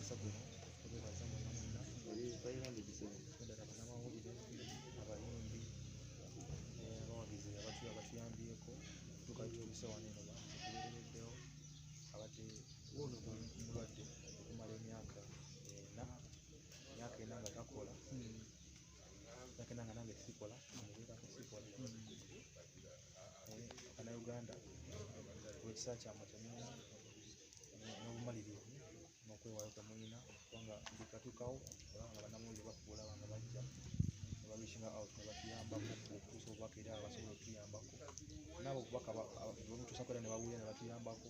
Omukisa guno okubeebaza mwenna mwenna, naddala bannamawulire, abayimbi, abawagizi abatuyambyeko okutuuka we tutuuse wano eno. Batubeerereddewo. Abadde mulwadde okumala emyaka 4, emyaka 4 nga takola, emyaka 4 nga nange sikola, mubeerako sikola. Bannayuganda, olw'ekisa kyammwe kyemulina n'obumalirivu n'okwewaayo kwe mulina, kubanga buli katuukawo olaba nga bannamawulire bafuba, olaba nga bajja ne bareachinga out ne batuyambako okutuusa obubaka eri abasobola okutuyambako, n'abo obubaka babutuusako era ne bawulira ne batuyambako.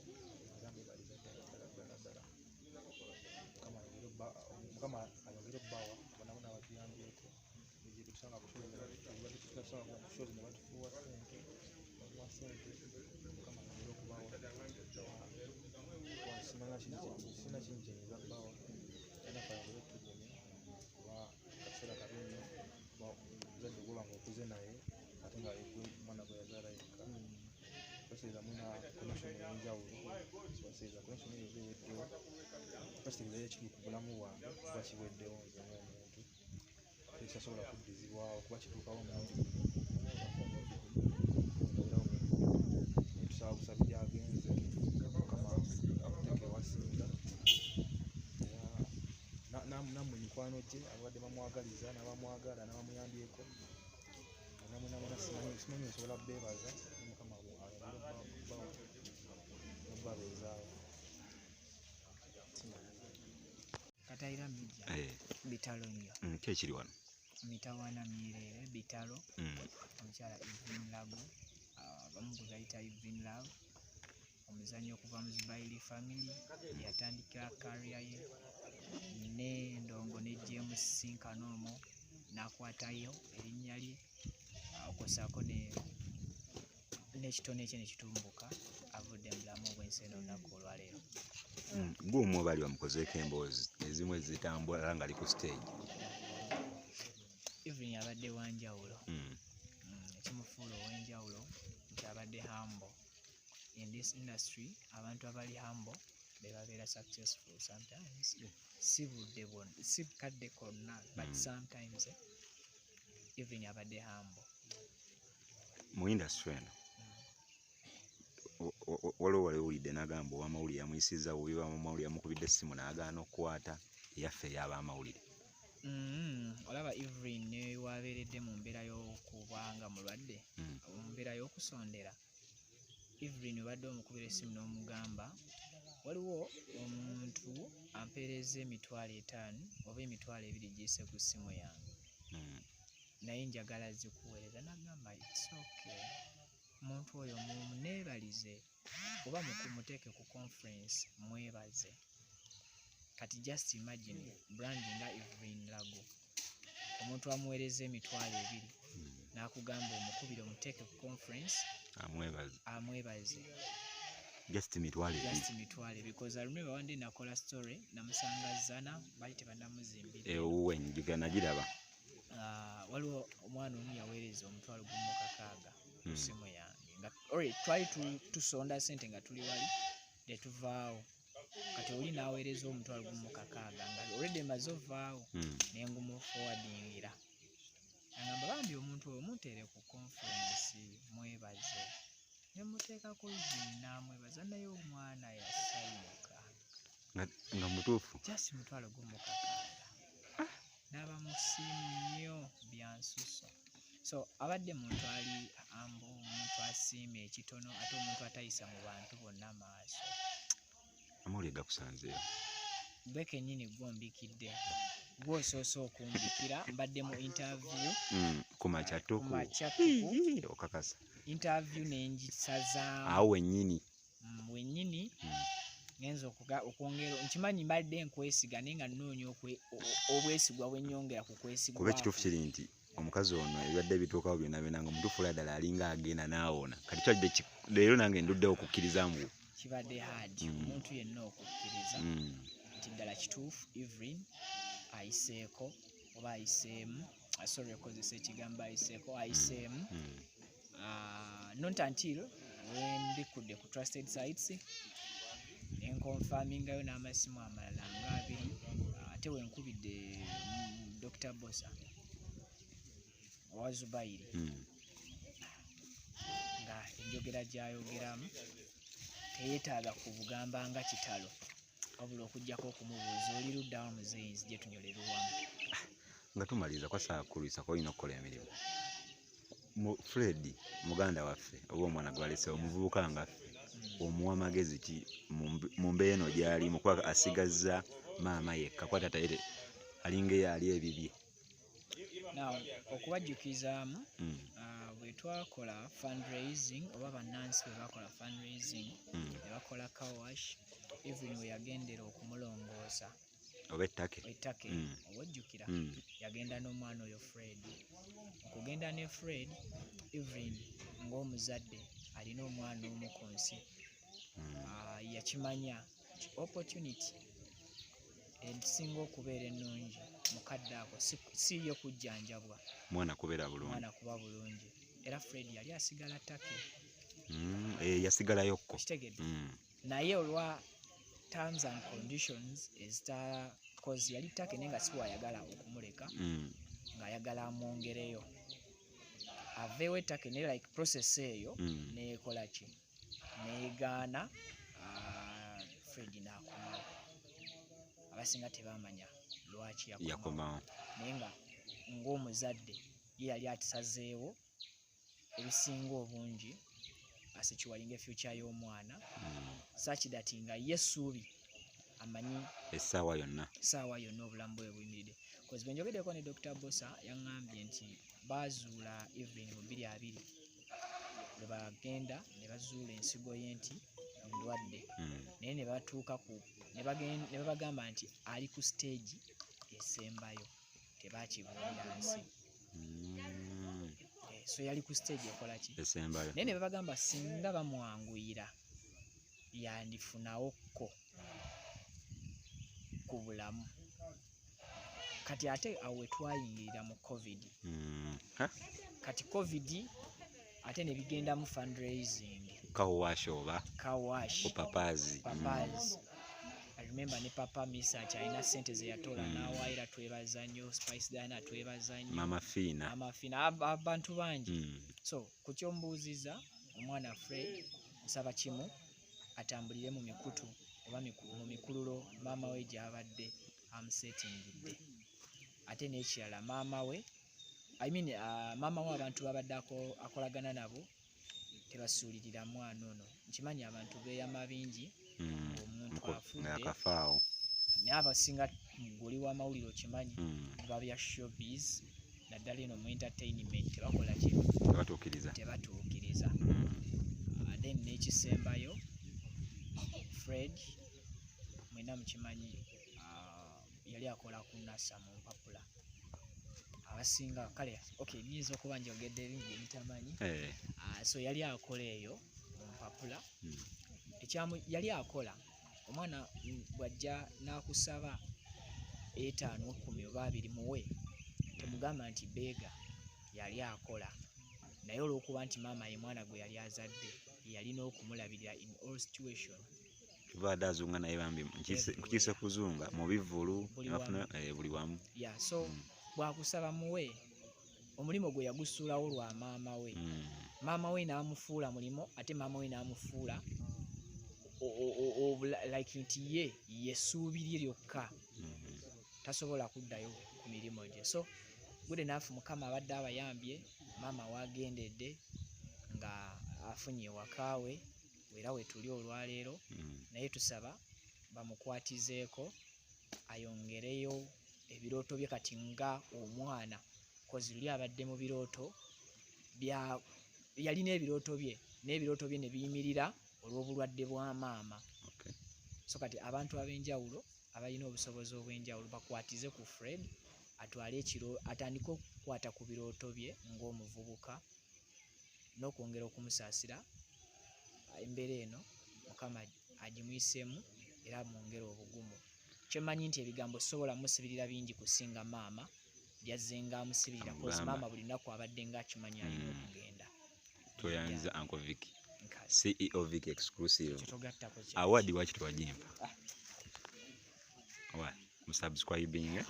Era mbeebaliza ddala ddala ddala ddala. Mukama ayongere obbawa bonna bonna abatuyambyeko betusanga ku shows ne batufuuwa ssente, batuwa ssente. Mukama ayongere okubawa. Sirina kingi kye nnyinza bbawa. Naffe ayongere otugumya, kuba kaseera kabi nnyo kuba omuzadde gw'oba ng'okuze naye ate nga gwe mwana gwe yazaala yekka. Kitegeeza mulina connection ey'enjawulo. Kitegeeza connection eyo eba eweddewo, kitegeeza ekiri ku bulamu bwange kiba kiweddewo nze ng'omuntu, tekisobola kuddizibwawo kuba kituukawo omulundi gumu, omulundi gumu, obeerawo omulundi gumu. Naye tusaba busabi gy'agenze Mukama amuteeke ewasinga. Era nammwe mikwano gye ababadde bamwagaliza n'abamwagala n'abamuyambyeko namwe namwe, simanyi nsobola beebaza. Mukama ayongere okubawa n'okubabeezaawo. Katayira Media. Bitalo nnyo. Ki ekiri wano? Mitawaana myereere, bitalo. Omukyala Evelyn Lagu, abamu gwe bayita Evelyn Love, omuzannyi okuva mu Zubairi family, yatandika career ye n'endongo ne James Sinkano omwo n'akwatayo erinnya lye, okwosaako n'ekitone kye ne kitumbuka. Avudde mu bulamu obw'ensi eno olunaku olwaleero. Gwe omu baali bamukozeeko emboozi ezimu ezitambula ng'ali ku stage. Evelyn abadde wanjawulo. Ekimufuula ow'enjawulo nti abadde humble. In this industry, abantu abali humble be babeera successful sometimes, si budde bwonna, si kadde konna, but sometimes. Evelyn abadde humble. Mu industry eno waliwo wali owulidde n'agamba ow'amawulire yamuyisizza bubi, bamawulire yamukubidde essimu n'agaana okukwata, eyaffe ey'abamawulire? Olaba Evelyn ne wabeeredde mu mbeera y'okubanga mulwadde, mu mbeera y'okusondera, Evelyn obadde omukubira essimu n'omugamba waliwo omuntu ampeereza 50,000 oba 20,000 giyise ku ssimu yange, naye njagala zikuweereza, n'agamba, "It's okay, omuntu oyo mumuneebalize oba muteeke ku conference mwebaze." Kati just imagine brand nga Evelyn Lagu, omuntu amuweereza 20,000 n'akugamba omukubire omuteeke ku conference amwebaze. Amwebaze. Just 20,000. Just 20,000, because I remember one day nakola story, namusanga Zana, bali tebannamuzimbira. Ewuwe njiga nagiraba. Waliwo omwana omu yaweereza 160,000 ku ssimu yange nga already twali tusonda sente nga tuli wali netuvaawo. Kati oli n'aweereza 160,000 nga already maze ovaawo, nengumuforwardingira, agamba, "Bambi omuntu oyo munteere ku conference mwebaze." Nemuteekako Evelyn n'amwebaza, naye omwana yasanyuka. Nga mutuufu. Just 160,000, n'aba musiimu nnyo byansusso. So abadde muntu ali humble, omuntu asiima ekitono, ate omuntu atayisa mu bantu bonna maaso. Amawulire gakusanzeewo? Gwe kennyini gwombikidde, gwosoose okumbikira. Mbadde mu interview. Ku makya ttuku. Ku makya ttuku. Ii, okakasa? Interview nengisazaamu. Awo wennyini? Wennyini. Ngenza okwongera nkimanyi mbadde nkwesiga, naye nga nnoonya obwesigwa bwennyongera ku kwesigwa. Kuba ekituufu kiri nti omukazi ono ebibadde bituukawo byonna byonna nga mutuufu era ddala alinga agenda n'awona. Kati kyadde leero nange nduddewo okukkiriza mbu Kibadde hard omuntu yenna okukkiriza nti ddala kituufu Evelyn ayiseeko oba ayiseemu. Sorry okozesa ekigambo ayiseeko, ayiseemu. Not until wembikudde ku trusted sites nenconfirmingayo n'amasimu amalala nga abiri. Ate wenkubidde Dr. Bosa owa Zubairi nga enjogera gy'ayogeramu teyeetaaga kubugamba nga kitalo, wabula okuggyako okumubuuza oli ludda wa muzeeyi nzije tunyolere wamu. Nga tumaliriza kwa kulwisa olina okukola emirimu. Fred muganda waffe oba omwana gwalese omuvubuka nga ffe, omuwa magezi ki mu mbeera eno gy'alimu, kuba asigazza maama yekka, kuba taata ye alinga eyali ebibye? Now okubajjukizaamu, bwe twakola fundraising oba bannansi bwe bakola fundraising ne bakola car wash, Evelyn we yagendera okumulongoosa oba ettake ettake, oba ojjukira, yagenda n'omwana oyo Fred. Okugenda ne Fred, Evelyn ng'omuzadde alina omwana omu ku nsi, yakimanya nti opportunity esinga okubeera ennungi mu kadde ako si ye kujjanjabwa, mwana kubeera bulungi, mwana kuba bulungi. Era Fred yali asigala ttake. Yasigalayokko. Kitegedde? Naye olwa terms and conditions ezita, cause yali ttake naye nga si bw'ayagala okumuleka, ng'ayagala amwongereyo aveewo ettake, naye like process eyo neekola ki, neegaana. Fred n'akomawo. Abasinga tebamanya lwaki yakomawo, yakomawo, naye nga ng'omuzadde ye yali atisazeewo ebisinga obungi asecuringa future y'omwana, such that nga ye essuubi amanyi essaawa yonna, essaawa yonna obulamu bwe buyimiridde. Cause bwe njogeddeko ne Dr. Bosa, yaŋŋambye nti baazuula Evelyn mu 2020 lwe bagenda ne bazuula ensigo ye nti ndwadde, naye ne batuuka ku ne babagamba nti ali ku stage esembayo, tebakibuulira nsi. So yali ku stage ekola ki? Esembayo. Naye ne babagamba singa bamwanguyira yandifunawokko ku bulamu. Kati ate awo we twayingirira mu COVID. Kati COVID ate ne bigendamu fundraising, car wash oba car wash, opapazi. Papazi. I remember ne Papa Misach alina ssente ze yatoola n'awaayira, twebaza nnyo. Spice Diana twebaza nnyo. Mama Fiina. Mama Fiina, abantu bangi. So ku kyombuuziza omwana Fred, nsaba kimu, atambulire mu mikutu oba mu mikululo maama we gy'abadde amusetingidde. Ate n'ekirala, maama we, I mean, maama we abantu babadde akolagana nabo tebasuulirira mwana ono. Nkimanyi abantu beeyama bingi omuntu afudde, ng'akafaawo, naye abasinga guli w'amawulire okimanyi, biba bya showbiz, naddala eno mu entertainment tebakola ki? Tebatuukiriza. Tebatuukiriza. Then n'ekisembayo, Fred mwena mukimanyi, yali akola ku NASA mu mpapula. Abasinga kale okay, nyinza okuba njogedde ebingi bye mutamanyi. So yali akola eyo mu mpapula. Ekyamu yali akola, omwana bw'ajja n'akusaba 5, 10 oba 20, muwe, temugamba nti beega. Yali akola, naye olw'okuba nti maama ye mwana gwe yali azadde, yalina okumulabirira in all situation. Tubadde azunga naye bambi Everywhere. nkiise kuzunga mu bivvulu, Buli nafuna, wamu. Buli wamu. Yeah, so bw'akusaba muwe. Omulimu gwe yagusuulawo lwa maama we. Maama we n'amufuula mulimu, ate maama we n'amufuula like nti ye yessuubi lye lyokka, tasobola kuddayo ku mirimu gye. So good enough, Mukama abadde abayambye, maama wagendedde nga afunye ewaka we, era we tuli olwaleero. Naye tusaba bamukwatizeeko ayongereyo ebirooto bye kati nga omwana, 'cause luli abadde mu birooto bya, yalina ebirooto bye, n'ebirooto bye ne biyimirira olw'obulwadde bwa maama. So kati abantu ab'enjawulo abalina obusobozi obw'enjawulo bakwatize ku Fred atwale ekiro, atandike okukwata ku birooto bye ng'omuvubuka, n'okwongera okumusaasira embeera eno Mukama agimuyiseemu era amwongere obugumu. Kyemmanyi nti ebigambo sobola musibirira bingi kusinga maama byazzenga amusibirira, 'cause Amugamba. maama buli lunaku abadde ng'akimanyi alina okugenda. Tweyanziza Uncle Vicky. Nkazi. CEO Vicky exclusive. Ekyo togattako kya Award waki tewagimpa? Wa? Musubscribing.